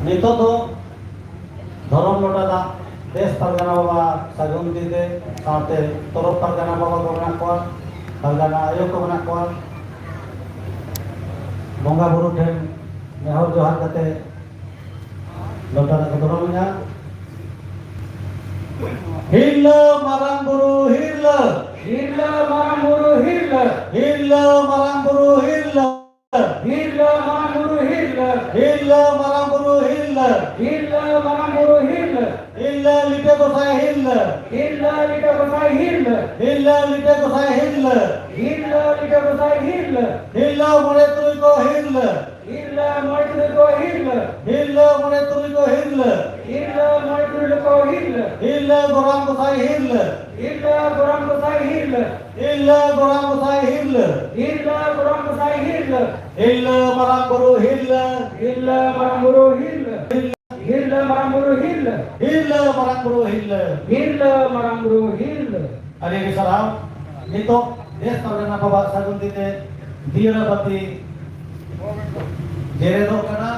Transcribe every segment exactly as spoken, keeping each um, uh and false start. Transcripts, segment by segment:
ᱱᱤᱛᱚᱜ ᱫᱚ ᱫᱷᱚᱨᱚᱢ ᱞᱚᱴᱟ ᱫᱟᱜ ᱫᱮᱥ ᱯᱟᱨᱜᱟᱱᱟ ᱵᱟᱵᱟ ᱥᱟᱹᱜᱩᱱ ᱛᱤ ᱛᱮ, ᱥᱟᱶᱛᱮ ᱛᱚᱨᱚᱯ ᱯᱟᱨᱜᱟᱱᱟ ᱵᱟᱵᱟ ᱠᱚ ᱢᱮᱱᱟᱜ ᱠᱚᱣᱟ, ᱯᱟᱨᱜᱟᱱᱟ ᱟᱭᱳ ᱠᱚ ᱢᱮᱱᱟᱜ ᱠᱚᱣᱟ, ᱵᱚᱸᱜᱟ ᱵᱩᱨᱩ ᱴᱷᱮᱱ ᱱᱮᱦᱚᱨ ᱡᱚᱦᱟᱨ ᱠᱟᱛᱮ ᱞᱚᱴᱟ ᱫᱟᱜ ᱠᱚ ᱫᱷᱚᱨᱚᱢᱮᱜᱼᱟ᱾ ᱦᱤᱨᱞᱟᱹ ᱢᱟᱨᱟᱝ ᱵᱩᱨᱩ ᱦᱤᱨᱞᱟᱹ᱾ ᱦᱤᱨᱞᱟᱹ ᱢᱟᱨᱟᱝ ᱵᱩᱨᱩ ᱦᱤᱨᱞᱟᱹ᱾ ᱦᱤᱨᱞᱟᱹ ᱢᱟᱨᱟᱝ ᱵᱩᱨᱩ ᱦᱤᱨᱞᱟᱹ᱾ ᱦᱤᱨᱞᱟᱹ ᱢᱟᱨᱟᱝ ᱵᱩᱨᱩ ᱦᱤᱨᱞᱟᱹ᱾ ᱦᱤᱨᱞᱟᱹ ᱢᱟᱨᱟᱝ ᱵᱩᱨᱩ ᱦᱤᱨᱞᱟᱹ᱾ ᱦᱤᱨᱞᱟᱹ ᱢᱟᱨᱟᱝ ᱵᱩᱨᱩ ᱦᱤᱨᱞᱟᱹ᱾ ᱦᱤᱨᱞᱟᱹ ᱞᱤᱴᱟᱹ ᱜᱚᱸᱥᱟᱭ ᱦᱤᱨᱞᱟᱹ᱾ ᱦᱤᱨᱞᱟᱹ ᱞᱤᱴᱟᱹ ᱜᱚᱸᱥᱟᱭ ᱦᱤᱨᱞᱟᱹ᱾ ᱦᱤᱨᱞᱟᱹ ᱞᱤᱴᱟᱹ ᱜᱚᱸᱥᱟᱭ ᱦᱤᱨᱞᱟᱹ᱾ ᱦᱤᱨᱞᱟᱹ ᱞᱤᱴᱟᱹ ᱜᱚᱸᱥᱟᱭ ᱦᱤᱨᱞᱟᱹ᱾ ᱦᱤᱨᱞᱟᱹ ᱢᱚᱬᱮ ᱛᱩᱨᱩᱭ ᱠᱚ ᱦᱤᱨᱞᱟᱹ᱾ ᱦᱤᱨᱞᱟᱹ ᱢᱚᱬᱮ ᱛᱩᱨᱩᱭ ᱠᱚ ᱦᱤᱨᱞᱟᱹ᱾ ᱦᱤᱨᱞᱟᱹ ᱢᱚᱬᱮ ᱛᱩᱨᱩᱭ ᱠᱚ ᱦᱤᱨᱞᱟᱹ᱾ ᱦᱤᱨᱞᱟᱹ ᱢᱚᱬᱮ ᱛᱩᱨᱩᱭ ᱠᱚ ᱦᱤᱨᱞᱟᱹ᱾ ᱦᱤᱨᱞᱟᱹ ᱜᱚᱨᱟᱢ ᱜᱚᱸᱥᱟᱭ ᱦᱤᱨᱞᱟᱹ᱾ ᱦᱤᱨᱞᱟᱹ ᱜᱚᱨᱟᱢ ᱜᱚᱸᱥᱟᱭ ᱦᱤᱨᱞᱟᱹ᱾ ᱦᱤᱨᱞᱟᱹ ᱜᱚᱨᱟᱢ ᱜᱚᱸᱥᱟᱭ ᱦᱤᱨᱞᱟᱹ᱾ ᱦᱤᱨᱞᱟᱹ ᱜᱚᱨᱟᱢ ᱜᱚᱸᱥᱟᱭ ᱦᱤᱨᱞᱟᱹ᱾ ᱦᱤᱨᱞᱟᱹ ᱢᱟᱨᱟᱝ ᱵᱩᱨᱩ ᱦᱤᱨᱞᱟᱹ᱾ ᱦᱤᱨᱞᱟᱹ ᱢᱟᱨᱟᱝ ᱵᱩᱨᱩ ᱦᱤᱨᱞᱟᱹ᱾ ᱦᱤᱨᱞᱟᱹ ᱢᱟᱨᱟᱝ ᱵᱩᱨᱩ ᱦᱤᱨᱞᱟᱹ᱾ ᱦᱤᱨᱞᱟᱹ ᱢᱟᱨᱟᱝ ᱵᱩᱨᱩ ᱦᱤᱨᱞᱟᱹ᱾ ᱦᱤᱨᱞᱟᱹ ᱢᱟᱨᱟᱝ ᱵᱩᱨᱩ ᱦᱤᱨᱞᱟᱹ᱾ ᱟᱹᱰᱤ ᱟᱹᱰᱤ ᱥᱟᱨᱦᱟᱣ᱾ ᱱᱤᱛᱚᱜ ᱫᱮᱥ ᱯᱟᱨᱜᱟᱱᱟ ᱵᱟᱵᱟ ᱥᱟᱹᱜᱩᱱ ᱛᱤ ᱛᱮ ᱫᱤᱭᱟᱹᱲᱟ ᱵᱟᱹᱛᱤ ᱡᱮᱨᱮᱫᱚᱜ ᱠᱟᱱᱟ᱾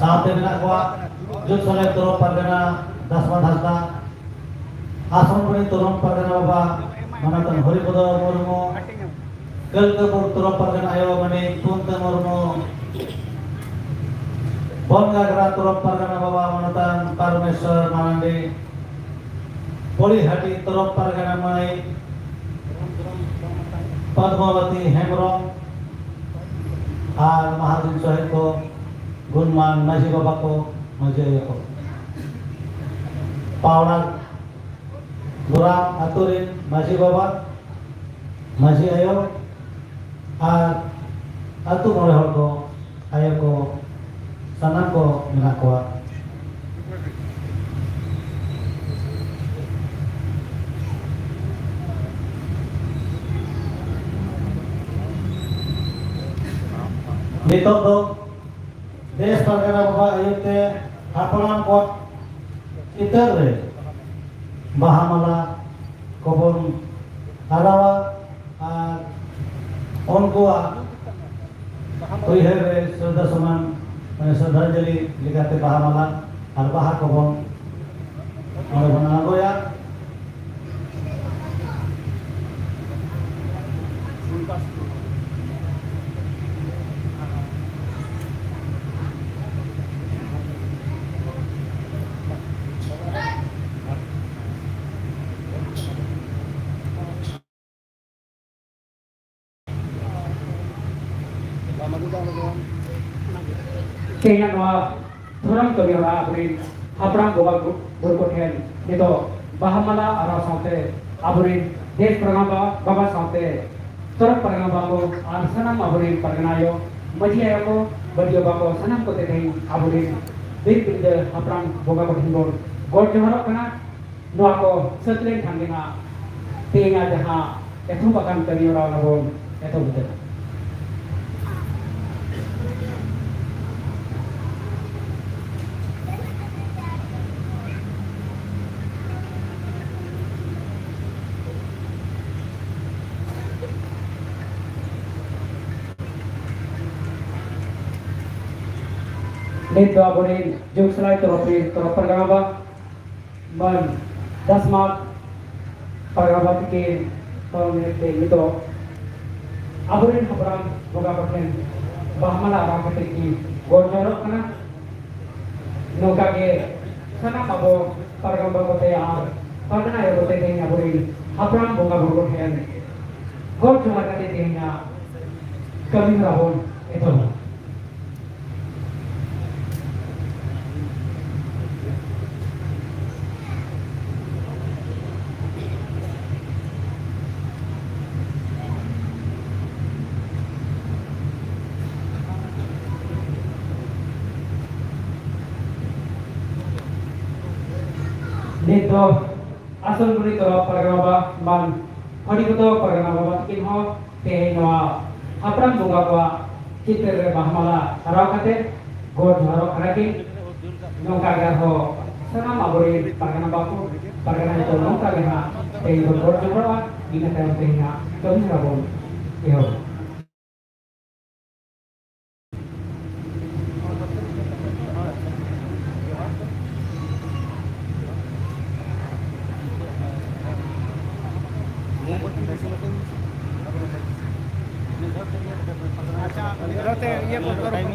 ᱥᱟᱶᱛᱮ ᱢᱮᱱᱟᱜ ᱠᱚᱣᱟ ᱡᱩᱜᱽ ᱥᱚᱞᱦᱮ ᱛᱚᱨᱚᱯ ᱯᱟᱨᱜᱟᱱᱟ ᱫᱟᱥᱢᱟᱫ ᱦᱟᱸᱥᱫᱟ, ᱟᱥᱨᱚᱢ ᱨᱤᱱ ᱛᱚᱨᱚᱯ ᱯᱟᱨᱜᱟᱱᱟ ᱵᱟᱵᱟ ᱢᱟᱱᱚᱛᱟᱱ ᱦᱚᱨᱤᱯᱚᱫᱚ ᱢᱩᱨᱢᱩ, ᱠᱟᱹᱞᱠᱟᱹᱯᱩᱨ ᱛᱚᱨᱚᱯ ᱯᱟᱨᱜᱟᱱᱟ ᱟᱭᱳ ᱢᱟᱹᱱᱤᱡ ᱯᱩᱱᱛᱟᱹ ᱢᱩᱨᱢᱩ, ᱵᱚᱱᱜᱟᱜᱽᱨᱟ ᱛᱚᱨᱚᱯ ᱯᱟᱨᱜᱟᱱᱟ ᱵᱟᱵᱟ ᱢᱟᱱᱚᱛᱟᱱ ᱯᱟᱨᱢᱮᱥᱣᱚᱨ ᱢᱟᱨᱟᱱᱰᱤ, ᱯᱚᱲᱤᱦᱟᱹᱴᱤ ᱛᱚᱨᱚᱯ ᱯᱟᱨᱜᱟᱱᱟ ᱢᱟᱹᱭ ᱯᱚᱫᱢᱚᱵᱚᱛᱤ ᱦᱮᱢᱵᱨᱚᱢ ᱟᱨ ᱢᱟᱦᱟᱡᱚᱱ ᱥᱚᱦᱮᱫ ᱠᱚ, ᱜᱩᱱᱢᱟᱱ ᱢᱟᱹᱡᱷᱤ ᱵᱟᱵᱟ ᱠᱚ, ᱢᱟᱹᱡᱷᱤ ᱟᱭᱳ ᱠᱚ, ᱯᱟᱣᱲᱟ ᱜᱚᱨᱟᱢ ᱟᱛᱳ ᱨᱮᱱ ᱢᱟᱹᱡᱷᱤ ᱵᱟᱵᱟ, ᱢᱟᱹᱡᱷᱤ ᱟᱭᱳ ᱟᱨ ᱟᱛᱳ ᱢᱚᱬᱮ ᱦᱚᱲ ᱠᱚ, ᱟᱭᱳ ᱠᱚ, ᱥᱟᱱᱟᱢ ᱠᱚ ᱢᱮᱱᱟᱜ ᱠᱚᱣᱟ᱾ ᱱᱤᱛᱚᱜ ᱫᱚ ᱫᱮᱥ ᱯᱟᱨᱜᱟᱱᱟ ᱵᱟᱵᱟ ᱟᱹᱭᱩᱨ ᱛᱮ ᱦᱟᱯᱲᱟᱢ ᱠᱚᱣᱟᱜ ᱪᱤᱛᱟᱹᱨ ᱨᱮ ᱵᱟᱦᱟ ᱢᱟᱞᱟ ᱠᱚᱵᱚᱱ ᱦᱟᱨᱟᱣᱟ ᱟᱨ ᱩᱱᱠᱩᱣᱟᱜ ᱩᱭᱦᱟᱹᱨ ᱨᱮ ᱥᱨᱚᱫᱷᱟ ᱥᱚᱢᱟᱱ, ᱢᱟᱱᱮ ᱥᱨᱚᱫᱷᱟᱧᱡᱚᱞᱤ ᱞᱮᱠᱟᱛᱮ ᱵᱟᱦᱟ ᱢᱟᱞᱟ ᱟᱨ ᱵᱟᱦᱟ ᱠᱚᱵᱚᱱ ᱚᱸᱰᱮ ᱵᱚᱱ ᱟᱬᱜᱚᱭᱟ᱾ ᱛᱮᱦᱮᱧᱟᱜ ᱱᱚᱣᱟ ᱫᱷᱚᱨᱚᱢ ᱠᱟᱹᱢᱤ ᱦᱚᱨᱟ ᱟᱵᱚᱨᱮᱱ ᱦᱟᱯᱲᱟᱢ ᱵᱚᱸᱜᱟ ᱵᱩᱨᱩ ᱠᱚᱴᱷᱮᱱ ᱱᱤᱛᱚᱜ ᱵᱟᱦᱟ ᱢᱟᱞᱟ ᱟᱨᱟᱣ ᱥᱟᱶᱛᱮ ᱟᱵᱚᱨᱮᱱ ᱫᱮᱥ ᱯᱟᱨᱜᱟᱱᱟ ᱵᱟ-, ᱵᱟᱵᱟ ᱥᱟᱶᱛᱮ ᱛᱚᱨᱚᱯ ᱯᱟᱨᱜᱟᱱᱟ ᱵᱟᱵᱟ ᱟᱨ ᱥᱟᱱᱟᱢ ᱟᱵᱚᱨᱮᱱ ᱯᱟᱨᱜᱟᱱᱟ ᱟᱭᱳ, ᱢᱟᱹᱡᱷᱤ ᱟᱭᱳ ᱠᱚ, ᱢᱟᱹᱡᱷᱤ ᱵᱟᱵᱟ ᱠᱚ, ᱥᱟᱱᱟᱢ ᱠᱚᱛᱮ ᱛᱮᱦᱮᱧ ᱟᱵᱚᱨᱮᱱ ᱵᱤᱨ ᱯᱤᱲᱫᱟᱹ ᱦᱟᱯᱲᱟᱢ ᱵᱚᱸᱜᱟ ᱠᱚᱴᱷᱮᱱ ᱵᱚᱱ ᱜᱚᱰ ᱡᱚᱦᱟᱨᱚᱜ ᱠᱟᱱᱟ᱾ ᱱᱚᱣᱟ ᱠᱚ ᱥᱟᱹᱛ ᱞᱮᱱᱠᱷᱟᱱ ᱜᱮ ᱱᱟᱜ ᱛᱮᱦᱮᱧᱟᱜ ᱡᱟᱦᱟᱸ ᱮᱛᱚᱦᱚᱵ ᱟᱠᱟᱱ ᱠᱟᱹᱢᱤ ᱦᱚᱨᱟ ᱚᱱᱟ ᱵᱚᱱ ᱮᱛᱚᱦᱚᱵ ᱩᱛᱟᱹᱨᱟ᱾ ᱱᱤᱛ ᱫᱚ ᱟᱵᱚᱨᱮᱱ ᱡᱩᱜᱽ ᱥᱟᱞᱟᱭ ᱛᱚᱨᱚᱯ ᱨᱮᱱ ᱛᱚᱨᱚᱯ ᱯᱟᱨᱜᱟᱱᱟ ᱵᱟ ᱢᱟᱹᱱ ᱫᱟᱥᱢᱟᱛ ᱯᱟᱨᱜᱟᱱᱟ ᱵᱟ ᱛᱤᱠᱤᱱ ᱯᱟᱨᱚᱢ ᱧᱮᱞ ᱛᱮ ᱱᱤᱛᱚᱜ ᱟᱵᱚᱨᱮᱱ ᱦᱟᱯᱲᱟᱢ ᱵᱚᱸᱜᱟ ᱠᱚᱴᱷᱮᱱ ᱵᱟᱦᱟ ᱢᱟᱞᱟ ᱟᱨᱟᱣ ᱠᱟᱛᱮ ᱠᱤᱱ ᱜᱚᱰ ᱡᱚᱦᱟᱨᱚᱜ ᱠᱟᱱᱟ᱾ ᱱᱚᱝᱠᱟ ᱜᱮ ᱥᱟᱱᱟᱢ ᱟᱵᱚ ᱯᱟᱨᱜᱟᱱᱟ ᱵᱟᱵᱟ ᱛᱮ ᱟᱨ ᱯᱟᱨᱜᱟᱱᱟ ᱟᱭᱳ ᱠᱚᱛᱮ ᱛᱮᱦᱮᱧ ᱟᱵᱚᱨᱮᱱ ᱦᱟᱯᱲᱟᱢ ᱵᱚᱸᱜᱟ ᱵᱩᱨᱩ ᱠᱚᱴᱷᱮᱱ ᱜᱚᱰ ᱡᱚᱦᱟᱨ ᱠᱟᱛᱮ ᱛᱮᱦᱮᱧᱟᱜ ᱠᱟᱹᱢᱤ ᱦᱚᱨᱟ ᱵᱚᱱ ᱮᱛᱚᱦᱚᱵᱟ᱾ ᱱᱤᱛ ᱫᱚ ᱟᱥᱚᱞ ᱜᱩᱱᱤ ᱛᱚᱨᱚᱯ ᱯᱟᱨᱜᱟᱱᱟ ᱵᱟᱵᱟ ᱢᱟᱱ ᱦᱚᱲᱤᱠᱚᱛᱚ ᱯᱟᱨᱜᱟᱱᱟ ᱵᱟᱵᱟ ᱛᱟᱹᱠᱤᱱ ᱦᱚᱸ ᱛᱮᱦᱮᱧ ᱱᱚᱣᱟ ᱦᱟᱯᱲᱟᱢ ᱵᱚᱸᱜᱟ ᱠᱚᱣᱟᱜ ᱪᱤᱛᱟᱹᱨ ᱨᱮ ᱵᱟᱦᱟ ᱢᱟᱞᱟ ᱟᱨᱟᱣ ᱠᱟᱛᱮ ᱜᱚᱰ ᱡᱚᱦᱟᱨᱚᱜ ᱠᱟᱱᱟ ᱠᱤᱱ᱾ ᱱᱚᱝᱠᱟ ᱜᱮ ᱟᱨᱦᱚᱸ ᱥᱟᱱᱟᱢ ᱟᱵᱚᱨᱮᱱ ᱯᱟᱨᱜᱟᱱᱟ ᱵᱟᱠᱚ, ᱯᱟᱨᱜᱟᱱᱟ ᱡᱚᱛᱚ ᱱᱚᱝᱠᱟ ᱜᱮ ᱦᱟᱸᱜ ᱛᱮᱦᱮᱧ ᱵᱚᱱ ᱜᱚᱰ ᱡᱚᱦᱟᱨᱚᱜᱼᱟ᱾ ᱤᱱᱟᱹ ᱛᱟᱭᱚᱢ ᱛᱮᱦᱮᱧᱟᱜ ᱠᱟᱹᱢᱤ ᱦᱚᱨᱟ ᱵᱚᱱ ᱮᱦᱚᱵᱟ᱾ ᱟᱪᱪᱷᱟ, ᱢᱤᱫ ᱫᱷᱟᱣ ᱛᱮ ᱤᱭᱟᱹ ᱠᱚ ᱫᱚ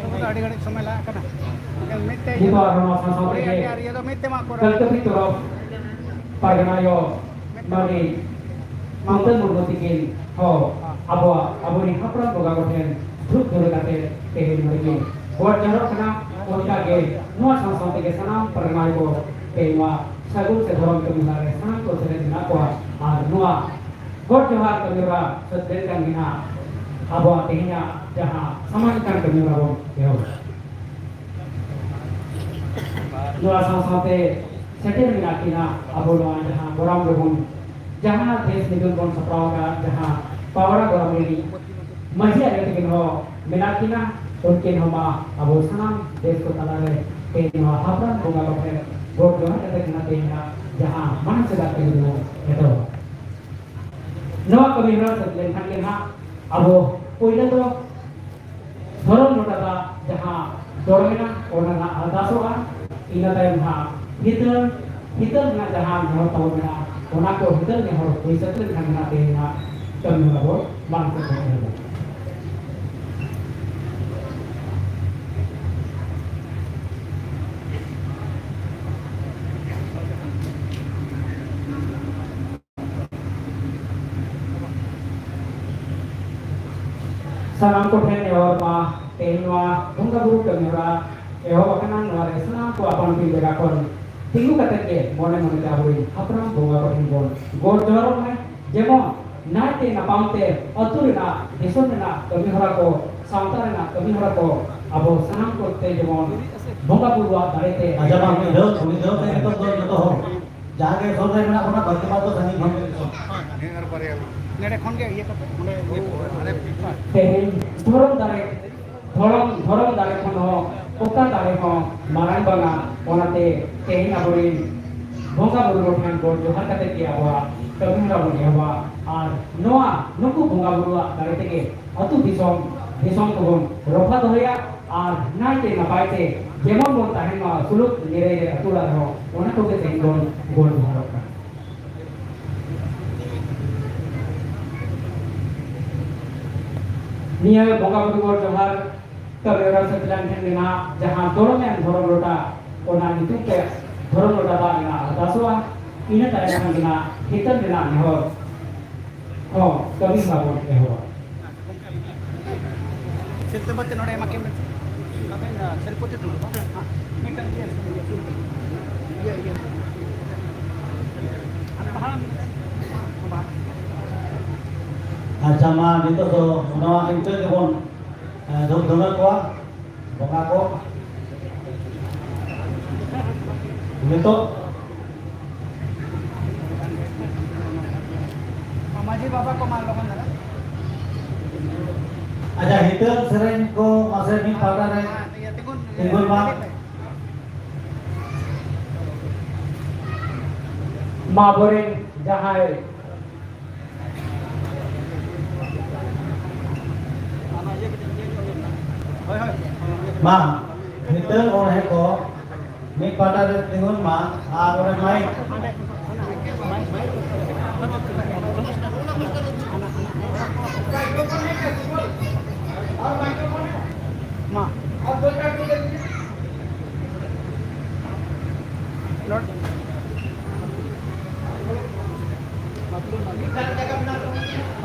ᱟᱹᱰᱤ ᱜᱷᱟᱹᱲᱤᱡ ᱥᱚᱢᱚᱭ ᱞᱟᱜᱟᱜ ᱠᱟᱱᱟ᱾ ᱢᱤᱫ ᱛᱮ ᱱᱤᱛᱚᱜ ᱟᱨᱦᱚᱸ ᱱᱚᱣᱟ ᱥᱟᱶ ᱥᱟᱶ ᱛᱮᱜᱮ ᱟᱨ ᱤᱭᱟᱹ ᱫᱚ ᱢᱤᱫ ᱛᱮ ᱢᱟ ᱠᱚᱨᱟᱣ᱾ ᱠᱟᱞᱠᱟᱛᱤ ᱛᱚᱨᱚᱯ ᱯᱟᱨᱜᱟᱱᱟ ᱟᱭᱳ ᱢᱟᱹᱱᱤᱡ ᱢᱟᱹᱱᱛᱟᱹ ᱢᱩᱨᱢᱩ ᱛᱤᱠᱤᱱ ᱦᱚᱸ ᱟᱵᱚᱣᱟᱜ, ᱟᱵᱚᱨᱮᱱ ᱦᱟᱯᱲᱟᱢ ᱵᱚᱸᱜᱟ ᱠᱚᱴᱷᱮᱱ ᱫᱷᱩᱯ ᱫᱷᱩᱨᱟᱹ ᱠᱟᱛᱮ ᱛᱮᱦᱮᱧ ᱱᱚᱰᱮ ᱠᱤᱱ ᱜᱚᱰ ᱡᱚᱦᱟᱨᱚᱜ ᱠᱟᱱᱟ᱾ ᱚᱱᱠᱟ ᱜᱮ ᱱᱚᱣᱟ ᱥᱟᱶ ᱥᱟᱶ ᱛᱮᱜᱮ ᱥᱟᱱᱟᱢ ᱯᱟᱨᱜᱟᱱᱟ ᱠᱚ ᱛᱮᱦᱮᱧ ᱱᱚᱣᱟ ᱥᱟᱹᱜᱩᱱ ᱥᱮ ᱫᱷᱚᱨᱚᱢ ᱠᱟᱹᱢᱤ ᱦᱚᱨᱟ ᱨᱮ ᱥᱟᱱᱟᱢ ᱠᱚ ᱥᱮᱞᱮᱫ ᱢᱮᱱᱟᱜ ᱠᱚᱣᱟ᱾ ᱟᱨ ᱱᱚᱣᱟ ᱜᱚᱰ ᱡᱚᱦᱟᱨ ᱠᱟᱹᱢᱤ ᱦᱚᱨᱟ ᱥᱟᱹᱛ ᱞᱮᱱᱠᱷᱟᱱ ᱜᱮ ᱱᱟᱦᱟᱜ ᱟᱵᱚᱣᱟᱜ ᱛᱮᱦᱮᱧᱟᱜ ᱡᱟᱦᱟᱸ ᱥᱟᱢᱟᱡᱤᱠ ᱠᱟᱹᱢᱤ ᱦᱚᱨᱟ ᱵᱚᱱ ᱮᱦᱚᱵᱟ᱾ ᱱᱚᱣᱟ ᱥᱟᱶ ᱥᱟᱶᱛᱮ ᱥᱮᱴᱮᱨ ᱢᱮᱱᱟᱜ ᱠᱤᱱᱟ ᱟᱵᱚ ᱱᱚᱣᱟ ᱡᱟᱦᱟᱸ ᱜᱚᱨᱟᱢ ᱨᱮᱵᱚᱱ, ᱡᱟᱦᱟᱸ ᱫᱮᱥ ᱢᱤᱫᱩᱱ ᱵᱚᱱ ᱥᱟᱯᱲᱟᱣ ᱟᱠᱟᱫ, ᱡᱟᱦᱟᱸ ᱯᱟᱣᱲᱟ ᱜᱚᱨᱟᱢ ᱨᱤᱱᱤᱡ ᱢᱟᱹᱡᱷᱤ ᱟᱭᱳ ᱛᱟᱹᱠᱤᱱ ᱦᱚᱸ ᱢᱮᱱᱟᱜ ᱠᱤᱱᱟ᱾ ᱩᱱᱠᱤᱱ ᱦᱚᱸ ᱢᱟ ᱟᱵᱚ ᱥᱟᱱᱟᱢ ᱫᱮᱥ ᱠᱚ ᱛᱟᱞᱟᱨᱮ ᱛᱮᱦᱮᱧ ᱱᱚᱣᱟ ᱦᱟᱯᱲᱟᱢ ᱵᱚᱸᱜᱟ ᱠᱚ ᱴᱷᱮᱱ ᱜᱚᱰ ᱡᱚᱦᱟᱨ ᱠᱟᱛᱮ ᱠᱤᱱᱟ ᱛᱮᱦᱮᱧ ᱱᱟᱜ ᱡᱟᱦᱟᱸ ᱢᱟᱲᱟᱝ ᱥᱮᱫᱟᱜ ᱠᱟᱹᱢᱤ ᱵᱚᱱ ᱮᱛᱚᱦᱚᱵᱟ᱾ ᱱᱚᱣᱟ ᱠᱟᱹᱢᱤ ᱦᱚᱨᱟ ᱥᱟᱹᱛ ᱞᱮᱱᱠᱷᱟᱱ ᱜᱮ ᱱᱟᱦᱟᱜ ᱟᱵᱚ ᱯᱳᱭᱞᱳ ᱫᱚ ᱫᱷᱚᱨᱚᱢ ᱞᱚᱴᱟ ᱫᱟᱜ ᱡᱟᱦᱟᱸ ᱫᱚᱲ ᱢᱮᱱᱟᱜ, ᱚᱱᱟ ᱨᱮᱱᱟᱜ ᱟᱨᱫᱟᱥᱚᱜᱼᱟ᱾ ᱤᱱᱟᱹ ᱛᱟᱭᱚᱢ ᱱᱟᱦᱟᱜ ᱦᱤᱛᱟᱹᱞ, ᱦᱤᱛᱟᱹᱞ ᱨᱮᱱᱟᱜ ᱡᱟᱦᱟᱸ ᱱᱮᱦᱚᱨ ᱛᱟᱵᱚᱱ ᱢᱮᱱᱟᱜᱼᱟ, ᱚᱱᱟ ᱠᱚ ᱦᱤᱛᱟᱹᱞ ᱱᱮᱦᱚᱨ ᱦᱩᱭ ᱥᱟᱹᱛ ᱞᱮᱱᱠᱷᱟᱱ ᱜᱮ ᱱᱟᱦᱟᱜ ᱛᱮᱦᱮᱧ ᱱᱟᱜ ᱠᱟᱹᱢᱤ ᱦᱚᱨᱟ ᱵᱚ ᱢᱟᱲᱟᱝ ᱥᱮᱫ ᱵᱚᱱ ᱤᱫᱤᱭᱟ᱾ ᱥᱟᱱᱟᱢ ᱠᱚᱴᱷᱮᱱ ᱱᱮᱦᱚᱨ ᱢᱟ, ᱛᱮᱦᱮᱧ ᱱᱚᱣᱟ ᱵᱚᱸᱜᱟ ᱵᱩᱨᱩ ᱠᱟᱹᱢᱤ ᱦᱚᱨᱟ ᱮᱦᱚᱵ ᱟᱠᱟᱱᱟ᱾ ᱱᱚᱣᱟ ᱨᱮ ᱥᱟᱱᱟᱢ ᱠᱚ ᱟᱯᱟᱱ ᱟᱹᱯᱤᱱ ᱡᱟᱭᱜᱟ ᱠᱷᱚᱱ ᱛᱤᱸᱜᱩ ᱠᱟᱛᱮ ᱜᱮ ᱢᱚᱱᱮ ᱢᱚᱱᱮ ᱛᱮ ᱟᱵᱚᱨᱮᱱ ᱦᱟᱯᱲᱟᱢ ᱵᱚᱸᱜᱟ ᱠᱚᱴᱷᱮᱱ ᱵᱚᱱ ᱜᱚᱰ ᱡᱚᱦᱟᱨᱚᱜ ᱢᱟ᱾ ᱡᱮᱢᱚᱱ ᱱᱟᱭᱛᱮ ᱱᱟᱯᱟᱢ ᱛᱮ ᱟᱹᱛᱩ ᱨᱮᱱᱟᱜ, ᱫᱤᱥᱚᱢ ᱨᱮᱱᱟᱜ ᱠᱟᱹᱢᱤ ᱦᱚᱨᱟ ᱠᱚ, ᱥᱟᱶᱛᱟ ᱨᱮᱱᱟᱜ ᱠᱟᱹᱢᱤ ᱦᱚᱨᱟ ᱠᱚ ᱟᱵᱚ ᱥᱟᱱᱟᱢ ᱠᱚᱛᱮ ᱡᱮᱢᱚᱱ ᱵᱚᱸᱜᱟ ᱵᱩᱨᱩᱣᱟᱜ ᱫᱟᱲᱮ ᱛᱮ ᱟᱪᱪᱷᱟ, ᱢᱟ ᱩᱱᱤ ᱫᱚ, ᱩᱱᱤ ᱫᱚ ᱱᱤᱛᱚᱜ ᱫᱚ ᱡᱚᱛᱚ ᱦᱚᱲ ᱡᱟᱦᱟᱸ ᱜᱮ ᱥᱩᱨ ᱨᱮ ᱢᱮᱱᱟᱜ ᱵᱚᱱᱟ, ᱵᱟᱹᱲᱛᱤ ᱵᱟᱝ ᱫᱚ ᱥᱟᱺᱜᱤᱧ ᱠᱷᱚᱱ ᱜᱮ ᱫᱤᱥᱚᱢ᱾ ᱱᱚᱰᱮ ᱠᱷᱚᱱ ᱜᱮ ᱤᱭᱟᱹ ᱠᱟᱛᱮ ᱚᱸᱰᱮ ᱤᱭᱟᱹ ᱠᱚ᱾ ᱛᱮᱦᱮᱧ ᱫᱷᱚᱨᱚᱢ ᱫᱟᱲᱮ, ᱫᱷᱚᱨᱚᱢ, ᱫᱷᱚᱨᱚᱢ ᱫᱟᱲᱮ ᱠᱷᱚᱱ ᱦᱚᱸ ᱚᱠᱟ ᱫᱟᱲᱮ ᱦᱚᱸ ᱢᱟᱨᱟᱝ ᱵᱟᱝᱟ᱾ ᱚᱱᱟᱛᱮ ᱛᱮᱦᱮᱧ ᱟᱵᱚᱨᱮᱱ ᱵᱚᱸᱜᱟ ᱵᱩᱨᱩ ᱠᱚ ᱴᱷᱮᱱ ᱜᱚᱰ ᱡᱚᱦᱟᱨ ᱠᱟᱛᱮ ᱜᱮ ᱟᱵᱚᱣᱟᱜ ᱠᱟᱹᱢᱤ ᱦᱚᱨᱟ ᱵᱚᱱ ᱮᱦᱚᱵᱟ᱾ ᱟᱨ ᱱᱚᱣᱟ ᱱᱩᱠᱩ ᱵᱚᱸᱜᱟ ᱵᱩᱨᱩᱣᱟᱜ ᱫᱟᱲᱮ ᱛᱮᱜᱮ ᱟᱹᱛᱩ ᱫᱤᱥᱚᱢ, ᱫᱤᱥᱚᱢ ᱠᱚᱵᱚᱱ ᱨᱚᱯᱷᱟ ᱫᱚᱦᱚᱭᱟ ᱟᱨ ᱱᱟᱭᱛᱮ ᱱᱟᱯᱟᱭ ᱛᱮ ᱡᱮᱢᱚᱱ ᱵᱚᱱ ᱛᱟᱦᱮᱱ ᱢᱟ, ᱥᱩᱞᱩᱠ ᱱᱤᱨᱟᱹᱭ ᱨᱮ ᱟᱹᱛᱩ ᱚᱲᱟᱜ ᱨᱮᱦᱚᱸ, ᱚᱱᱟ ᱠᱚᱜᱮ ᱛᱮᱦᱮᱧ ᱵᱚᱱ ᱜᱚᱲ ᱡᱚᱦᱟᱨᱚᱜ ᱠᱟᱱᱟ᱾ ᱱᱤᱭᱟᱹ ᱵᱚᱸᱜᱟ ᱵᱩᱨᱩ ᱜᱚᱲ ᱡᱚᱦᱟᱨ ᱠᱟᱹᱢᱤᱦᱚᱨᱟ ᱥᱟᱹᱛ ᱞᱮᱱ ᱴᱷᱮᱱ ᱜᱮ ᱱᱟᱜ ᱡᱟᱦᱟᱸ ᱫᱷᱚᱨᱚᱢ ᱮᱢ ᱫᱷᱚᱨᱚᱢ ᱞᱚᱴᱟ, ᱚᱱᱟ ᱧᱩᱛᱩᱢ ᱛᱮ ᱫᱷᱚᱨᱚᱢ ᱞᱚᱴᱟ ᱫᱟᱜ ᱨᱮᱱᱟᱜ ᱟᱨᱫᱟᱥᱚᱜᱼᱟ᱾ ᱤᱱᱟᱹ ᱛᱟᱭᱚᱢ ᱠᱷᱟᱱ ᱜᱮ ᱱᱟᱜ ᱦᱤᱛᱟᱹᱞ ᱨᱮᱱᱟᱜ ᱱᱮᱦᱚᱨ ᱦᱚᱸ ᱠᱟᱹᱢᱤ ᱦᱚᱨᱟ ᱵᱚᱱ ᱮᱦᱚᱵᱟ᱾ ᱥᱤᱞᱫᱟᱹ ᱵᱟᱹᱫᱽ ᱛᱮ ᱱᱚᱰᱮ ᱮᱢᱟ ᱠᱤᱱ ᱵᱮᱱ ᱥᱮ᱾ ᱟᱵᱮᱱ, ᱟ, ᱥᱤᱞᱯᱚᱛᱤ ᱴᱩᱰᱩ᱾ ᱦᱮᱸ, ᱢᱤᱫᱴᱟᱝ ᱤᱭᱟᱹ, ᱤᱭᱟᱹ, ᱤᱭᱟᱹ, ᱤᱭᱟᱹ᱾ ᱟᱪᱪᱷᱟ, ᱢᱟ ᱱᱤᱛᱚᱜ ᱫᱚ ᱱᱚᱣᱟ ᱤᱱᱠᱟᱹ ᱜᱮᱵᱚᱱ, ᱮ, ᱫᱷᱩᱯ ᱫᱷᱩᱱᱟᱹ ᱠᱚᱣᱟ ᱵᱚᱸᱜᱟ ᱠᱚ᱾ ᱱᱤᱛᱚᱜ ᱢᱟᱹᱡᱷᱤ ᱵᱟᱵᱟ ᱠᱚ ᱢᱟ ᱞᱚᱜᱚᱱ ᱫᱷᱟᱨᱟ᱾ ᱟᱪᱪᱷᱟ, ᱦᱤᱛᱟᱹᱞ ᱥᱮᱨᱮᱧ ᱠᱚ ᱢᱟᱥᱮ ᱢᱤᱫ ᱯᱟᱦᱴᱟ ᱨᱮ ᱤᱭᱟᱹ, ᱛᱤᱸᱜᱩᱱ, ᱛᱤᱸᱜᱩᱱ ᱢᱟ᱾ ᱛᱤᱸᱜᱩᱱ ᱢᱮ᱾ ᱢᱟ ᱟᱵᱚᱨᱮᱱ ᱡᱟᱦᱟᱸᱭ ᱢᱟ, ᱦᱤᱛᱟᱹᱞ ᱚᱬᱦᱮ ᱠᱚ ᱢᱤᱫ ᱯᱟᱦᱴᱟ ᱨᱮ ᱛᱤᱸᱜᱩᱱ ᱢᱟ ᱟᱨ ᱚᱸᱰᱮ ᱢᱟᱭᱤᱠ᱾ ᱢᱟ᱾ ᱱᱚᱰ-,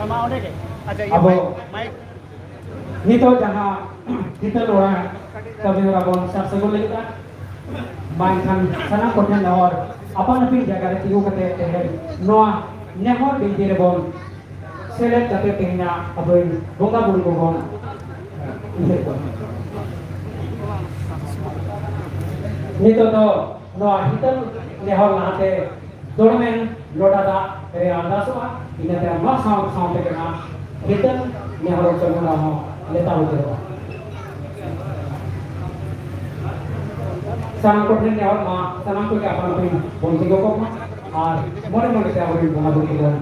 ᱢᱟ, ᱚᱸᱰᱮ ᱜᱮ᱾ ᱟᱪᱪᱷᱟ, ᱤᱭᱟᱹ ᱟᱵᱚ ᱢᱟᱭᱤᱠ, ᱢᱟᱭᱤᱠ᱾ ᱱᱤᱛᱚᱜ ᱡᱟᱦᱟᱸ ᱦᱤᱛᱟᱹᱞ ᱚᱲᱟᱜ ᱠᱟᱹᱢᱤ ᱦᱚᱨᱟ ᱵᱚᱱ ᱥᱟᱨ ᱥᱟᱹᱜᱩᱱ ᱞᱟᱹᱜᱤᱫ, ᱢᱟ ᱮᱱᱠᱷᱟᱱ ᱥᱟᱱᱟᱢ ᱠᱚᱴᱷᱮᱱ ᱱᱮᱦᱚᱨ, ᱟᱯᱟᱱ ᱟᱹᱯᱤᱱ ᱡᱟᱭᱜᱟ ᱨᱮ ᱛᱤᱸᱜᱩ ᱠᱟᱛᱮ ᱛᱮᱦᱮᱧ ᱱᱚᱣᱟ ᱱᱮᱦᱚᱨ ᱵᱤᱱᱛᱤ ᱨᱮᱵᱚᱱ ᱥᱮᱞᱮᱫ ᱠᱟᱛᱮ ᱛᱮᱦᱮᱧᱟᱜ ᱟᱵᱚᱨᱮᱱ ᱵᱚᱸᱜᱟ ᱵᱩᱨᱩ ᱠᱚᱵᱚᱱ ᱩᱭᱦᱟᱹᱨ ᱠᱚᱣᱟ᱾ ᱱᱤᱛᱚᱜ ᱫᱚ ᱱᱚᱣᱟ ᱦᱤᱛᱟᱹᱞ ᱱᱮᱦᱚᱨ ᱞᱟᱦᱟᱛᱮ ᱫᱚᱲᱚᱢᱮᱱ ᱞᱚᱴᱟ ᱫᱟᱜ ᱨᱮ ᱟᱨᱫᱟᱥᱚᱜᱼᱟ᱾ ᱤᱱᱟᱹ ᱛᱟᱭᱚᱢ ᱱᱚᱣᱟ ᱥᱟᱶ ᱥᱟᱶ ᱛᱮᱜᱮ ᱱᱟᱜ ᱦᱤᱛᱟᱹᱞ ᱱᱮᱦᱚᱨ ᱠᱟᱹᱢᱤ ᱦᱚᱨᱟ ᱦᱚᱸ ᱞᱮᱛᱟᱲ ᱩᱛᱟᱹᱨᱚᱜᱼᱟ᱾ ᱥᱟᱱᱟᱢ ᱠᱚᱴᱷᱮᱱ ᱱᱮᱦᱚᱨ ᱢᱟ, ᱥᱟᱱᱟᱢ ᱠᱚᱜᱮ ᱟᱯᱟᱱ ᱟᱹᱯᱤᱱ ᱵᱚᱱ ᱛᱤᱸᱜᱩ ᱠᱚᱜ ᱢᱟ ᱟᱨ ᱢᱚᱱᱮ ᱢᱚᱱᱮ ᱛᱮ ᱟᱵᱚᱨᱮᱱ ᱵᱚᱸᱜᱟ ᱵᱩᱨᱩ ᱠᱚᱵᱚᱱ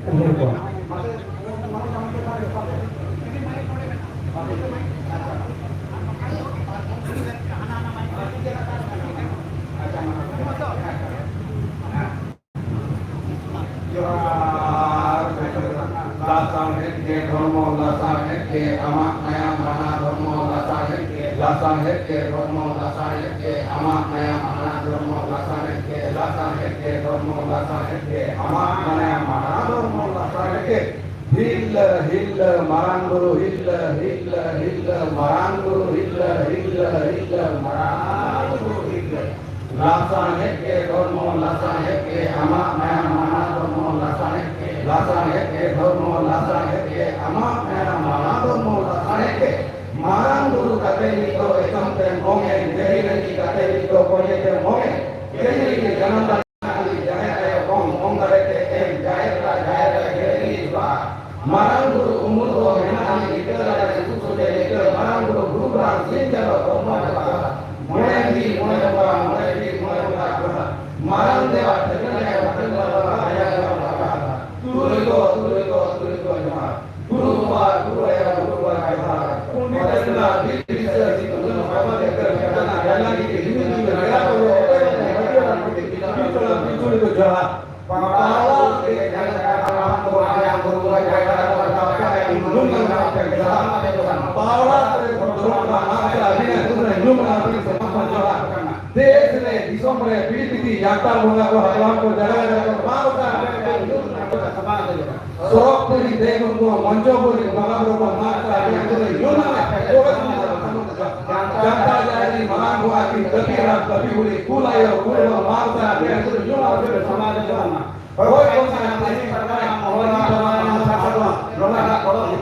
ᱡᱚᱦᱟᱨ᱾ ᱞᱟᱥᱟᱬᱦᱮᱫ ᱜᱮ ᱫᱷᱚᱨᱢᱚ, ᱞᱟᱥᱟᱬᱦᱮᱫ ᱜᱮ ᱟᱢᱟᱜ ᱢᱟᱭᱟᱢ ᱢᱟᱦᱟ ᱫᱷᱚᱨᱢᱚ, ᱞᱟᱥᱟᱬᱦᱮᱫ ᱜᱮ, ᱞᱟᱥᱟᱬᱦᱮᱫ ᱜᱮ ᱫᱷᱚᱨᱢᱚ, ᱞᱟᱥᱟᱬᱦᱮᱫ ᱜᱮ ᱟᱢᱟᱜ ᱢᱟᱭᱟᱢ ᱢᱟᱦᱟ ᱫᱷᱚᱨᱢᱚ, ᱞᱟᱥᱟᱬᱦᱮᱫ ᱜᱮ, ᱞᱟᱥᱟᱬᱦᱮᱫ ᱜᱮ ᱫᱷᱚᱨᱢᱚ, ᱞᱟᱥᱟᱬᱦᱮᱫ ᱜᱮ ᱟᱢᱟᱜ ᱢᱟᱭᱟᱢ ᱢᱟᱦᱟ ᱫᱷᱚᱨᱢᱚ, ᱞᱟᱥᱟᱬᱦᱮᱫ ᱜᱮ᱾ ᱦᱤᱞᱞᱟᱹ, ᱦᱤᱞᱞᱟᱹ, ᱢᱟᱨᱟᱝ ᱵᱩᱨᱩ ᱦᱤᱞᱞᱟᱹ, ᱦᱤᱞᱞᱟᱹ, ᱦᱤᱞᱞᱟᱹ, ᱢᱟᱨᱟᱝ ᱵᱩᱨᱩ ᱦᱤᱞᱞᱟᱹ, ᱦᱤᱞᱞᱟᱹ, ᱦᱤᱞᱞᱟᱹ, ᱢᱟᱨᱟᱝ ᱵᱩᱨᱩ ᱦᱤᱞᱞᱟᱹ᱾ ᱞᱟᱥᱟᱬᱦᱮᱫ ᱜᱮ ᱫᱷᱚᱨᱢᱚ, ᱞᱟᱥᱟᱬᱦᱮᱫ ᱜᱮ ᱟᱢᱟᱜ ᱢᱟᱭᱟᱢ ᱢᱟᱦᱟ ᱫᱷᱚᱨᱢᱚ, ᱞᱟᱥᱟᱬᱦᱮᱫ ᱜᱮ, ᱞᱟᱥᱟᱬᱦᱮᱫ ᱜᱮ ᱫᱷᱚᱨᱢᱚ, ᱞᱟᱥᱟᱬᱦᱮᱫ ᱜᱮ ᱟᱢᱟᱜ ᱢᱟᱭᱟᱢ ᱢᱟᱦᱟ ᱫᱷᱚᱨᱢᱚ, ᱞᱟᱥᱟᱬᱦᱮᱫ ᱜᱮ᱾ ᱢᱟᱨᱟᱝ ᱵᱩᱨᱩ ᱠᱟᱛᱮ ᱱᱤᱛᱚᱜ ᱮᱛᱚᱢ ᱛᱮᱢ ᱚᱝ ᱮᱱ, ᱡᱟᱹᱦᱤ ᱨᱟᱹᱜᱤ ᱠᱟᱛᱮ ᱱᱤᱛᱚᱜ ᱠᱚᱧᱮ ᱛᱮᱢ ᱚᱝ ᱮᱱ, ᱡᱟᱹᱦᱤ ᱨᱟᱹᱜᱤ ᱡᱟᱱᱟᱢ ᱫᱟᱲᱮ ᱡᱟᱦᱮᱨ ᱟᱭᱳ ᱚᱝ, ᱚᱝ ᱫᱟᱲᱮ ᱛᱮ ᱮᱢ, ᱡᱟᱦᱮᱨ ᱮᱨᱟ, ᱡᱟᱦᱮᱨ ᱟᱭᱳ ᱡᱟᱹᱦᱤ ᱨᱟᱹᱜᱤ ᱵᱟ᱾ ᱢᱟᱨᱟᱝ ᱵᱩᱨᱩ ᱩᱢᱩᱞ ᱫᱚ ᱢᱮᱱᱟᱜ ᱟᱹᱱᱤᱡ ᱤᱠᱟᱹ ᱫᱟᱲᱮ ᱩᱥᱩᱞ ᱥᱚᱡᱷᱮ ᱤᱠᱟᱹ, ᱢᱟᱨᱟᱝ ᱵᱩᱨᱩ ᱜᱩᱨᱩ ᱜᱨᱟᱢ ᱥᱤᱧ ᱪᱟᱸᱫᱚ ᱦᱚᱲᱢᱚ ᱡᱚᱦᱟᱨ᱾ ᱢᱚᱬᱮ ᱯᱤᱲ ᱢᱚᱬᱮ ᱵᱚᱸᱜᱟ, ᱢᱚᱬᱮ ᱯᱤᱲ ᱢᱚᱬᱮ ᱵᱚᱸᱜᱟ ᱡᱚᱦᱟᱨ᱾ ᱢᱟᱨᱟᱝ ᱫᱮᱣᱟ ᱴᱷᱟᱹᱠᱨᱟᱹᱱ ᱟᱭᱳ ᱴᱷᱟᱹᱠᱨᱟᱹᱱ ᱵᱟᱵᱟ ᱟᱭᱳ ᱡᱚᱦᱟᱨ᱾ ᱛᱩᱨᱩᱭ ᱠᱚ, ᱛᱩᱨᱩᱭ ᱠᱚ, ᱛᱩᱨᱩᱭ ᱠᱚ ᱡᱚᱦᱟᱨ᱾ ᱜᱩᱨᱩ ᱵᱟᱵᱟ, ᱜᱩᱨᱩ ᱟᱭᱳ, ᱜᱩᱨᱩ ᱵᱟᱵᱟ ᱡᱚᱦᱟᱨ᱾ ᱯᱚᱱᱰᱤᱛ ᱨᱚᱜᱷᱩᱱᱟᱛᱷ ᱵᱤᱨ ᱵᱤᱨᱥᱟᱹ ᱥᱤᱫᱷᱩ ᱠᱟᱹᱱᱦᱩ ᱵᱟᱵᱟ ᱡᱚᱦᱟᱨ᱾ ᱯᱟᱲᱟᱣ ᱛᱮ ᱡᱟᱦᱮᱨ ᱟᱭᱳ ᱦᱟᱲᱟᱢ ᱠᱚ ᱟᱭᱟᱜ ᱵᱩᱨᱩ ᱨᱮ ᱡᱟᱭᱜᱟ ᱨᱮ ᱯᱟᱲᱟᱣ ᱠᱟᱛᱮ ᱧᱩᱢ ᱞᱮᱱᱟ ᱯᱮ ᱡᱟᱦᱟᱸ ᱯᱟᱣᱲᱟ ᱨᱮ ᱫᱷᱚᱨᱚᱢ ᱨᱮᱱᱟᱜ ᱟᱹᱰᱤ ᱧᱩᱢ ᱞᱮᱱᱟ ᱯᱮ ᱥᱟᱢᱟᱡᱽ ᱡᱚᱦᱟᱨ᱾ ᱫᱮᱥ ᱨᱮ ᱫᱤᱥᱚᱢ ᱨᱮ ᱯᱤᱲ ᱯᱤᱲ ᱡᱟᱱᱛᱟᱲ ᱵᱚᱸᱜᱟ ᱠᱚ ᱦᱟᱯᱲᱟᱢ ᱠᱚ ᱡᱟᱭᱜᱟ ᱨᱮ ᱯᱟᱲᱟᱣ ᱠᱟᱛᱮ ᱧᱩᱢ ᱞᱮᱱᱟ ᱯᱮ ᱥᱟᱢᱟᱡᱽ ᱡᱚᱦᱟᱨ᱾ ᱥᱚᱨᱚᱜᱽᱯᱩᱨᱤ ᱫᱮᱵ ᱠᱚ ᱢᱚᱧᱪᱚᱯᱩᱨᱤ ᱵᱚᱸᱜᱟ ᱵᱩᱨᱩ ᱠᱚ ᱢᱟᱜ ᱥᱟᱰᱮ ᱠᱚ ᱧᱩᱢ ᱟᱠᱟᱫ ᱠᱚᱣᱟ᱾ ᱡᱟᱱᱛᱟᱲ ᱡᱟᱦᱮᱨ ᱨᱤᱱ ᱢᱟᱨᱟᱝ ᱵᱚᱸᱜᱟ ᱠᱤᱱ ᱠᱟᱹᱯᱤ ᱦᱟᱲᱟᱢ ᱠᱟᱹᱯᱤ ᱵᱩᱲᱦᱤ ᱠᱩᱞ ᱟᱭᱳ ᱠᱩᱞ ᱵᱟᱵᱟ ᱢᱟᱜ ᱥᱟᱰᱮ ᱠᱚ ᱧᱩᱢ ᱟᱠᱟᱫ ᱠᱚᱣᱟ᱾ ᱥᱚᱢᱟᱡᱽ ᱨᱮᱱᱟᱜ ᱦᱳᱭ ᱠᱚ ᱢᱟᱜ ᱢᱟᱹᱡᱷᱤ ᱯᱟᱨᱜᱟᱱᱟ ᱢᱚᱦᱚᱞ ᱢᱟᱜ ᱥᱟᱰᱮ ᱠᱚ ᱧᱩᱢ ᱟᱠᱟᱫ ᱠᱚᱣᱟ᱾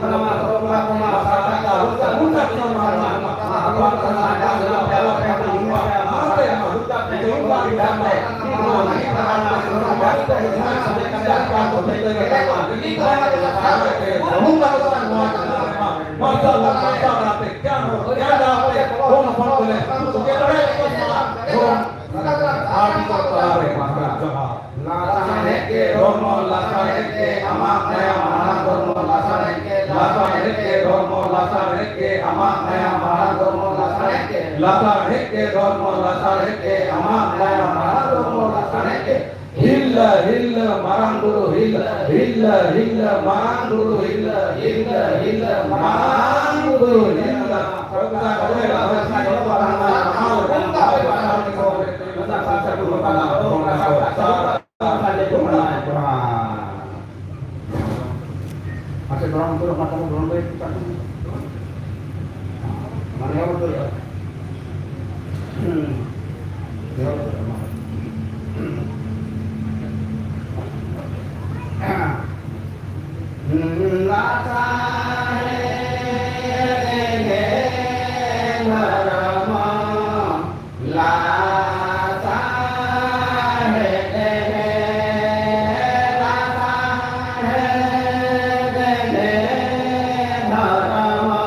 ᱞᱟᱥᱟᱬᱦᱮᱫ ᱜᱮ ᱫᱷᱚᱨᱢᱚ, ᱞᱟᱥᱟᱬᱦᱮᱫ ᱜᱮ ᱟᱢᱟᱜ ᱟᱢᱟᱜ ᱢᱟᱭᱟ ᱢᱟᱨᱟᱝ ᱫᱷᱚᱨᱢᱚ ᱞᱟᱥᱟᱲᱦᱮᱫ ᱜᱮ᱾ ᱞᱟᱥᱟᱲᱦᱮᱫ ᱜᱮ ᱫᱷᱚᱨᱢᱚ ᱞᱟᱥᱟᱲᱦᱮᱫ ᱜᱮ, ᱟᱢᱟᱜ ᱢᱟᱭᱟ ᱢᱟᱨᱟᱝ ᱫᱷᱚᱨᱢᱚ ᱞᱟᱥᱟᱲᱦᱮᱫ ᱜᱮ᱾ ᱦᱤᱞᱞᱟᱹ ᱦᱤᱞᱞᱟᱹ ᱢᱟᱨᱟᱝ ᱵᱩᱨᱩ ᱦᱤᱞᱞᱟᱹ, ᱦᱤᱞᱞᱟᱹ ᱦᱤᱞᱞᱟᱹ ᱢᱟᱨᱟᱝ ᱵᱩᱨᱩ ᱦᱤᱞᱞᱟᱹ, ᱦᱤᱞᱞᱟᱹ ᱦᱤᱞᱞᱟᱹ ᱢᱟᱨᱟᱝ ᱵᱩᱨᱩ ᱦᱤᱞᱞᱟᱹ᱾ ᱟᱪᱪᱷᱟ, ᱫᱚᱲᱚᱢ ᱩᱛᱟᱹᱨᱚᱜ ᱢᱟ, ᱛᱟᱵᱚ ᱫᱚᱲᱚᱢ ᱵᱟᱹᱭ ᱠᱚ ᱪᱟᱞᱩ᱾ ᱢᱟᱱᱮ ᱮᱦᱚᱵ ᱩᱛᱟᱹᱨᱚᱜᱼᱟ᱾ ᱦᱩᱸ᱾ ᱮᱦᱚᱵ ᱩᱛᱟᱹᱨᱚᱜᱼᱟ, ᱢᱟ᱾ ᱞᱟᱥᱟᱲᱦᱮᱫ ᱜᱮ ᱫᱷᱚᱨᱢᱚ᱾ ᱞᱟᱥᱟᱲᱦᱮᱫ ᱜᱮ, ᱞᱟᱥᱟᱲᱦᱮᱫ ᱜᱮ ᱫᱷᱚᱨᱢᱚ᱾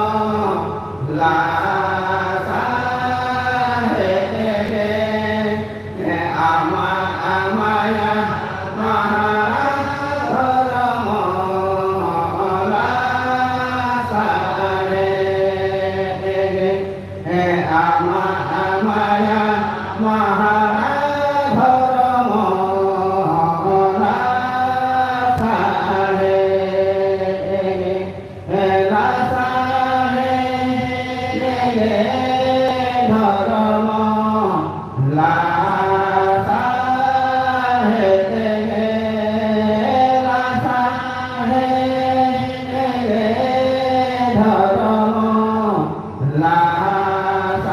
ᱞᱟᱥᱟᱲᱦᱮᱫ ᱜᱮ ᱟᱢᱟᱜ ᱢᱟᱭᱟ ᱢᱟᱦᱟᱲᱟ ᱫᱷᱚᱨᱢᱚ᱾ ᱞᱟᱥᱟᱲᱦᱮᱫ ᱜᱮ ᱦᱮᱸ, ᱟᱢᱟᱜ ᱢᱟᱭᱟ ᱢᱟᱦᱟᱲᱟ ᱫᱷᱚᱨᱢᱚ ᱞᱟᱥᱟᱲᱦᱮᱫ ᱜᱮ, ᱦᱮᱸ, ᱞᱟᱥᱟᱲᱦᱮᱫ ᱜᱮ ᱫᱷᱚᱨᱢᱚ, ᱞᱟᱥᱟᱲᱦᱮᱫ ᱜᱮ, ᱞᱟᱥᱟᱲᱦᱮᱫ ᱜᱮ ᱫᱷᱚᱨᱢᱚ᱾ ᱞᱟᱥᱟᱲᱦᱮᱫ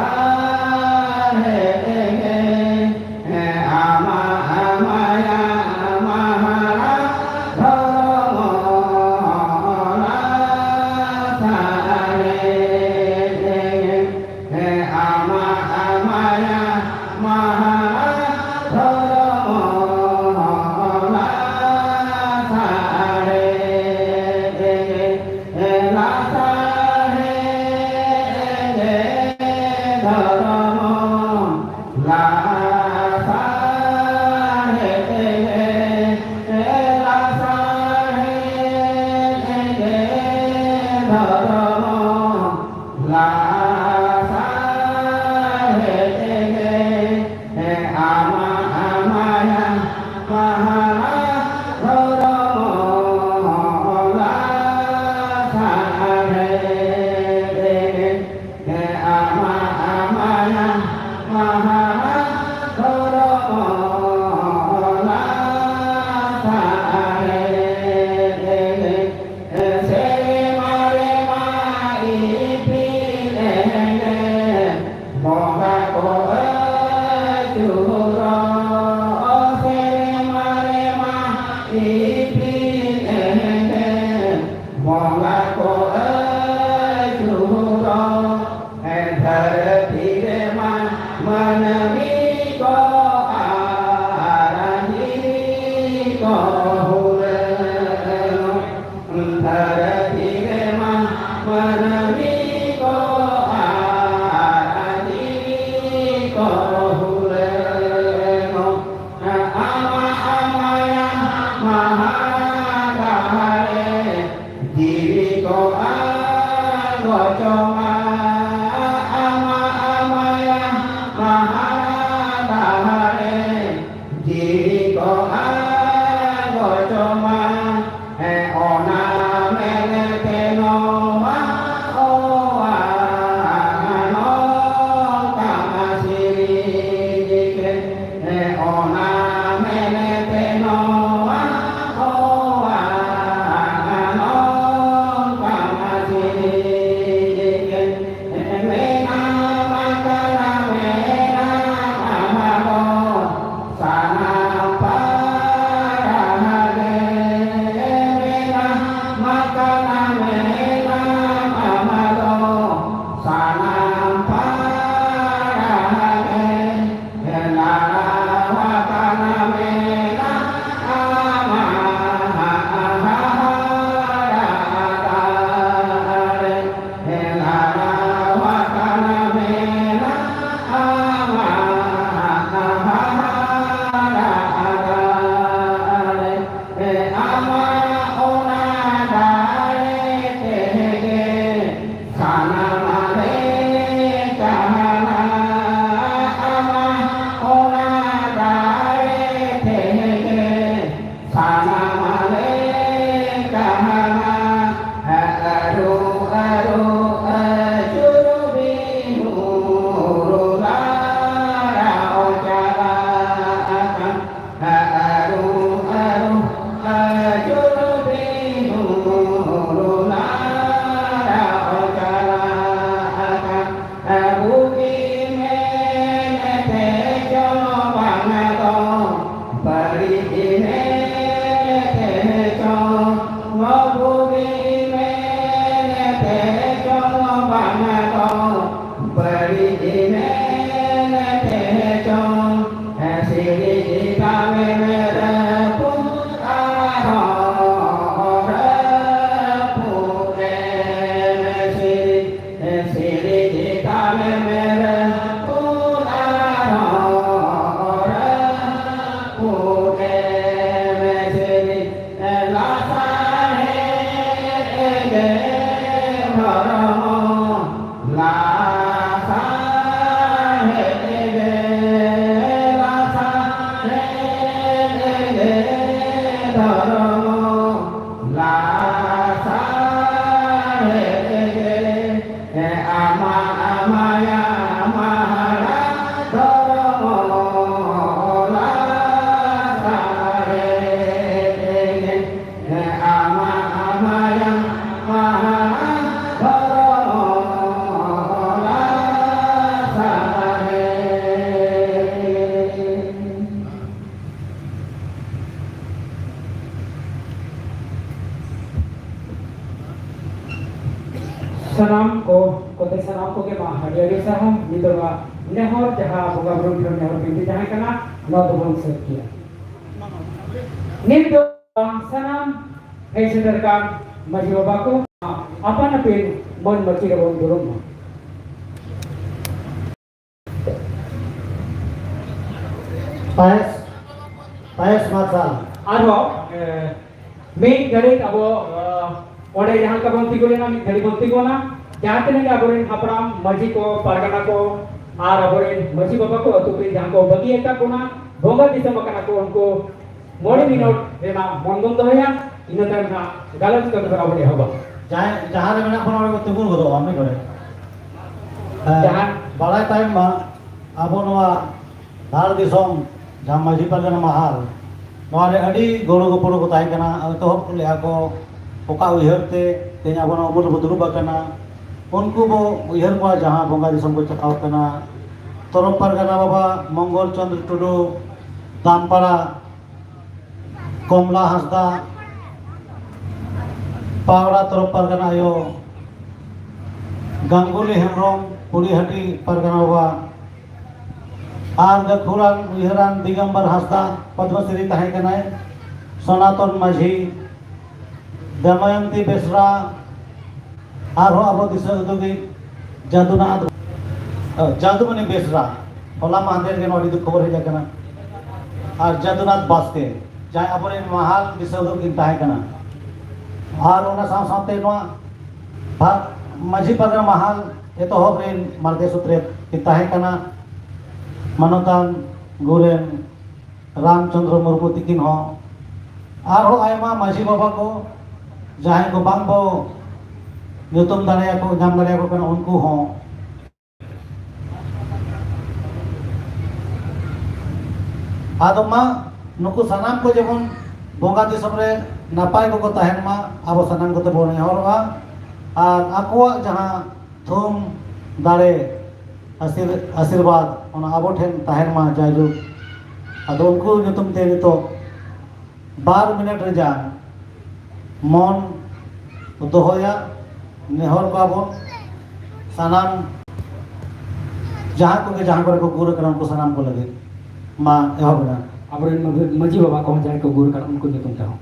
ᱜᱮ ᱟᱢᱟᱜ ᱢᱟᱭᱟ ᱢᱟᱦᱟᱲᱟ ᱫᱷᱚᱨᱢᱚ᱾ ᱞᱟᱥᱟᱲᱦᱮᱫ ᱜᱮ ᱟᱢᱟᱜ ᱢᱟᱭᱟ ᱢᱟᱦᱟᱲᱟ ᱫᱷᱚᱨᱢᱚ᱾ ᱞᱟᱥᱟᱲᱦᱮᱫ ᱜᱮ ᱞᱟᱥᱟᱲᱦᱮᱫ ᱜᱮ ᱫᱷᱚᱨᱢᱚ, ᱞᱟᱥᱟᱲᱦᱮᱫ ᱜᱮ, ᱞᱟᱥᱟᱲᱦᱮᱫ ᱜᱮ ᱫᱷᱚᱨᱢᱚ, ᱢᱟᱹᱱᱢᱤ ᱠᱚ ᱟᱨ ᱡᱤᱣᱤ ᱠᱚ ᱦᱩᱞᱟᱹᱝᱚᱜ, ᱫᱷᱟᱹᱨᱛᱤ ᱨᱮᱢᱟ ᱢᱟᱹᱱᱢᱤ ᱠᱚ ᱟᱨ ᱡᱤᱣᱤ ᱠᱚ ᱦᱩᱞᱟᱹᱝᱚᱜ᱾ ᱟᱢᱟ ᱟᱢᱟᱭᱟ ᱢᱟᱦᱟ ᱰᱟᱦᱟᱨᱮ ᱡᱤᱣᱤ ᱠᱚ ᱟᱸᱜᱚᱪᱚᱜ ᱢᱟ᱾ ᱟᱢᱟ ᱟᱢᱟᱭᱟ ᱢᱟᱦᱟ ᱰᱟᱦᱟᱨᱮ ᱡᱤᱣᱤ ᱠᱚ ᱟᱸᱜᱚᱪᱚᱜ ᱢᱟ᱾ ᱦᱮᱸ, ᱚᱱᱟ ᱢᱮᱱᱛᱮ ᱱᱚᱣᱟ ᱚᱣᱟᱱ ᱱᱚᱝᱠᱟ ᱥᱤᱨᱤᱡᱽ ᱠᱮᱫ᱾ ᱦᱮᱸ, ᱚᱱᱟ ᱢᱮᱱᱛᱮ ᱱᱚᱣᱟ ᱚᱣᱟᱱ ᱱᱚᱝᱠᱟ ᱥᱤᱨᱤᱡᱽ ᱠᱮᱫ᱾ ᱦᱮᱸ, ᱢᱮᱱᱟᱢ ᱟᱠᱟᱱᱟ ᱢᱮᱱᱟᱢ ᱥᱟᱱᱟᱢ ᱠᱚᱜᱮ ᱢᱟ ᱟᱹᱰᱤ ᱟᱹᱰᱤ ᱥᱟᱨᱦᱟᱣ᱾ ᱱᱤᱛᱚᱜ ᱱᱚᱣᱟ ᱱᱮᱦᱚᱨ, ᱡᱟᱦᱟᱸ ᱵᱚᱸᱜᱟ ᱵᱩᱨᱩ ᱴᱷᱮᱱ ᱱᱮᱦᱚᱨ ᱵᱤᱱᱛᱤ ᱛᱟᱦᱮᱸ ᱠᱟᱱᱟ, ᱱᱚᱣᱟ ᱫᱚᱵᱚᱱ ᱥᱟᱹᱛ ᱜᱮᱭᱟ᱾ ᱱᱤᱛ ᱫᱚ ᱥᱟᱱᱟᱢ ᱦᱮᱡ ᱥᱮᱴᱮᱨ ᱟᱠᱟᱱ ᱢᱟᱹᱡᱷᱤ ᱵᱟᱵᱟ ᱠᱚ ᱟᱯᱟᱱ ᱟᱹᱯᱤᱱ ᱢᱟᱹᱱ ᱢᱟᱹᱪᱤ ᱨᱮᱵᱚᱱ ᱫᱩᱲᱩᱵ ᱢᱟ᱾ ᱯᱟᱭᱮᱥ, ᱯᱟᱭᱮᱥ ᱢᱟᱨᱥᱟᱞ᱾ ᱟᱨᱦᱚᱸ, ᱮ, ᱢᱤᱫ ᱜᱷᱟᱹᱲᱤᱡ ᱟᱵᱚ, ᱮ, ᱚᱸᱰᱮ ᱡᱟᱦᱟᱸ ᱞᱮᱠᱟ ᱵᱚᱱ ᱛᱤᱸᱜᱩ ᱞᱮᱱᱟ, ᱢᱤᱫ ᱜᱷᱟᱹᱲᱤᱡ ᱵᱚᱱ ᱛᱤᱸᱜᱩᱱᱟ᱾ ᱡᱟᱦᱟᱸ ᱛᱤᱱᱟᱹᱜ ᱜᱮ ᱟᱵᱚᱨᱮᱱ ᱦᱟᱯᱲᱟᱢ, ᱢᱟᱹᱡᱷᱤ ᱠᱚ, ᱯᱟᱨᱜᱟᱱᱟ ᱠᱚ ᱟᱨ ᱟᱵᱚᱨᱮᱱ ᱢᱟᱹᱡᱷᱤ ᱵᱟᱵᱟ ᱠᱚ ᱟᱹᱛᱩ ᱠᱚᱨᱮ ᱡᱟᱦᱟᱸ ᱠᱚ ᱵᱟᱹᱜᱤ ᱟᱠᱟᱫ ᱵᱚᱱᱟ, ᱵᱚᱸᱜᱟ ᱫᱤᱥᱚᱢ ᱟᱠᱟᱱᱟ ᱠᱚ, ᱩᱱᱠᱩ ᱢᱚᱬᱮ ᱢᱤᱱᱤᱴ ᱨᱮᱱᱟᱜ ᱢᱚᱱ ᱵᱚᱱ ᱫᱚᱦᱚᱭᱟ, ᱤᱱᱟᱹ ᱛᱟᱭᱚᱢ ᱦᱟᱸᱜ ᱜᱟᱞᱚᱪ ᱠᱟᱹᱢᱤ ᱦᱚᱨᱟ ᱵᱚᱱ ᱮᱦᱚᱵᱟ᱾ ᱡᱟᱦᱟᱸᱭ, ᱡᱟᱦᱟᱸ ᱨᱮ ᱢᱮᱱᱟᱜ ᱵᱚᱱᱟ, ᱚᱸᱰᱮ ᱵᱚᱱ ᱛᱤᱸᱜᱩ ᱜᱚᱫᱚᱜᱼᱟ ᱢᱤᱫ ᱜᱷᱟᱹᱲᱤᱡ᱾ ᱦᱮᱸ, ᱡᱟᱦᱟᱸ ᱵᱟᱲᱟᱭ ᱛᱟᱦᱮᱱ ᱢᱟ, ᱟᱵᱚ ᱱᱚᱣᱟ ᱫᱷᱟᱲ ᱫᱤᱥᱚᱢ ᱡᱟᱦᱟᱸ ᱢᱟᱹᱡᱷᱤ ᱯᱟᱨᱜᱟᱱᱟ ᱢᱟᱦᱟᱞ, ᱱᱚᱣᱟ ᱨᱮ ᱟᱹᱰᱤ ᱜᱚᱲᱚ ᱜᱚᱯᱚᱲᱚ ᱠᱚ ᱛᱟᱦᱮᱸ ᱠᱟᱱᱟ᱾ ᱮᱛᱚᱦᱚᱵ ᱞᱮᱫᱼᱟ ᱠᱚ ᱚᱠᱟ ᱩᱭᱦᱟᱹᱨ ᱛᱮ ᱛᱮᱦᱮᱧ ᱟᱵᱚ ᱱᱚᱣᱟ ᱵᱚᱱ ᱫᱩᱲᱩᱵ ᱟᱠᱟᱱᱟ, ᱩᱱᱠᱩ ᱵᱚ ᱩᱭᱦᱟᱹᱨ ᱠᱚᱣᱟ ᱡᱟᱦᱟᱸ ᱵᱚᱸᱜᱟ ᱫᱤᱥᱚᱢ ᱠᱚ ᱪᱟᱞᱟᱣ ᱠᱟᱱᱟ᱾ ᱛᱚᱨᱚᱯ ᱯᱟᱨᱜᱟᱱᱟ ᱵᱟᱵᱟ ᱢᱚᱝᱜᱚᱞ ᱪᱚᱸᱫᱽᱨᱚ ᱴᱩᱰᱩ, ᱫᱟᱢᱯᱟᱲᱟ, ᱠᱚᱢᱞᱟ ᱦᱟᱸᱥᱫᱟ, ᱯᱟᱣᱲᱟ ᱛᱚᱨᱚᱯ ᱯᱟᱨᱜᱟᱱᱟ ᱟᱭᱳ, ᱜᱟᱝᱜᱩᱞᱤ ᱦᱮᱢᱵᱨᱚᱢ, ᱯᱩᱲᱤᱦᱟᱹᱴᱤ ᱯᱟᱨᱜᱟᱱᱟ ᱵᱟᱵᱟ, ᱟᱨ ᱜᱟᱹᱠᱷᱩᱲᱟᱱ ᱩᱭᱦᱟᱹᱨᱟᱱ ᱫᱤᱜᱚᱢᱵᱚᱨ ᱦᱟᱸᱥᱫᱟ, ᱯᱚᱫᱽᱢᱚᱥᱨᱤ ᱛᱟᱦᱮᱸ ᱠᱟᱱᱟᱭ, ᱥᱚᱱᱟᱛᱚᱱ ᱢᱟᱹᱡᱷᱤ, ᱫᱟᱢᱟᱭᱚᱱᱛᱤ ᱵᱮᱥᱨᱟ, ᱟᱨᱦᱚᱸ ᱟᱵᱚ ᱫᱤᱥᱟᱹ ᱩᱫᱩᱜᱤᱡ ᱡᱟᱫᱩᱱᱟᱛᱷ, ᱡᱟᱫᱩᱢᱚᱱᱤ ᱵᱮᱥᱨᱟ, ᱦᱚᱞᱟ ᱢᱟᱦᱫᱮᱨ ᱜᱮ ᱱᱚᱣᱟ ᱟᱹᱰᱤ ᱫᱩᱠ ᱠᱷᱚᱵᱚᱨ ᱦᱮᱡ ᱟᱠᱟᱱᱟ᱾ ᱟᱨ ᱡᱟᱫᱩᱱᱟᱛᱷ ᱵᱟᱥᱠᱮ, ᱡᱟᱦᱟᱸᱭ ᱟᱵᱚᱨᱮᱱ ᱢᱟᱦᱟᱞ ᱫᱤᱥᱟᱹ ᱩᱫᱩᱜ ᱠᱤᱱ ᱛᱟᱦᱮᱸ ᱠᱟᱱᱟ᱾ ᱟᱨ ᱚᱱᱟ ᱥᱟᱶ ᱥᱟᱶᱛᱮ ᱱᱚᱣᱟ ᱵᱷᱟ-, ᱢᱟᱹᱡᱷᱤ ᱯᱟᱨᱜᱟᱱᱟ ᱢᱟᱦᱟᱞ ᱮᱛᱚᱦᱚᱵ ᱨᱮᱱ ᱢᱟᱨᱜᱮ ᱥᱩᱛᱨᱮᱫ ᱠᱤᱱ ᱛᱟᱦᱮᱸ ᱠᱟᱱᱟ ᱢᱟᱱᱚᱛᱟᱱ ᱜᱩᱨᱮᱱ ᱨᱟᱢᱪᱚᱸᱫᱽᱨᱚ ᱢᱩᱨᱢᱩ ᱛᱤᱠᱤᱱ ᱦᱚᱸ, ᱟᱨᱦᱚᱸ ᱟᱭᱢᱟ ᱢᱟᱹᱡᱷᱤ ᱵᱟᱵᱟ ᱠᱚ, ᱡᱟᱦᱟᱸᱭ ᱠᱚ ᱵᱟᱝ ᱵᱚ ᱧᱩᱛᱩᱢ ᱫᱟᱲᱮᱭᱟᱠᱚ, ᱧᱟᱢ ᱫᱟᱲᱮᱭᱟᱠᱚ ᱠᱟᱱᱟ, ᱩᱱᱠᱩ ᱦᱚᱸ᱾ ᱟᱫᱚ ᱢᱟ, ᱱᱩᱠᱩ ᱥᱟᱱᱟᱢ ᱠᱚ ᱡᱮᱢᱚᱱ ᱵᱚᱸᱜᱟ ᱫᱤᱥᱚᱢ ᱨᱮ ᱱᱟᱯᱟᱭ ᱠᱚᱠᱚ ᱛᱟᱦᱮᱱ ᱢᱟ, ᱟᱵᱚ ᱥᱟᱱᱟᱢ ᱠᱚᱛᱮ ᱵᱚᱱ ᱱᱮᱦᱚᱨᱚᱜᱼᱟ᱾ ᱟᱨ ᱟᱠᱚᱣᱟᱜ ᱡᱟᱦᱟᱸ ᱛᱷᱩᱢ ᱫᱟᱲᱮ, ᱟᱥᱤᱨ-, ᱟᱥᱤᱨᱵᱟᱫᱽ, ᱚᱱᱟ ᱟᱵᱚ ᱴᱷᱮᱱ ᱛᱟᱦᱮᱱ ᱢᱟ ᱡᱟᱭᱡᱩᱜᱽ᱾ ᱟᱫᱚ ᱩᱱᱠᱩ ᱧᱩᱛᱩᱢ ᱛᱮ ᱱᱤᱛᱚᱜ ᱵᱟᱨ ᱢᱤᱱᱤᱴ ᱨᱮᱭᱟᱜ ᱢᱚᱱ ᱫᱚᱦᱚᱭᱟ, ᱱᱮᱦᱚᱨ ᱠᱚᱣᱟ ᱵᱚᱱ᱾ ᱥᱟᱱᱟᱢ ᱡᱟᱦᱟᱸ ᱠᱚᱜᱮ, ᱡᱟᱦᱟᱸ ᱠᱚᱨᱮ ᱠᱚ ᱜᱩᱨ ᱟᱠᱟᱱᱟ, ᱩᱱᱠᱩ ᱥᱟᱱᱟᱢ ᱠᱚ ᱞᱟᱹᱜᱤᱫ ᱢᱟ ᱮᱦᱚᱵ ᱮᱱᱟ᱾ ᱟᱵᱚᱨᱮᱱ ᱢᱟᱹᱡᱷᱤ, ᱢᱟᱹᱡᱷᱤ ᱵᱟᱵᱟ ᱠᱚᱦᱚᱸ ᱡᱟᱦᱟᱸᱭ ᱠᱚ ᱜᱩᱨ ᱟᱠᱟᱱᱟ, ᱩᱱᱠᱩ ᱧᱩᱛᱩᱢ ᱛᱮᱦᱚᱸ᱾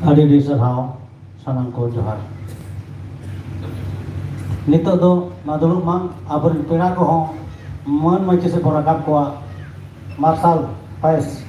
ᱟᱹᱰᱤ ᱟᱹᱰᱤ ᱥᱟᱨᱦᱟᱣ, ᱥᱟᱱᱟᱢ ᱠᱚ ᱡᱚᱦᱟᱨ᱾ ᱱᱤᱛᱚᱜ ᱫᱚ ᱢᱟ ᱫᱩᱲᱩᱵ ᱢᱟ, ᱟᱵᱚᱨᱮᱱ ᱯᱮᱲᱟ ᱠᱚᱦᱚᱸ ᱢᱟᱹᱱ ᱢᱟᱹᱪᱤ ᱥᱮᱫ ᱵᱚᱱ ᱨᱟᱠᱟᱵ ᱠᱚᱣᱟ᱾ ᱢᱟᱨᱥᱟᱞ ᱯᱟᱭᱮᱥ᱾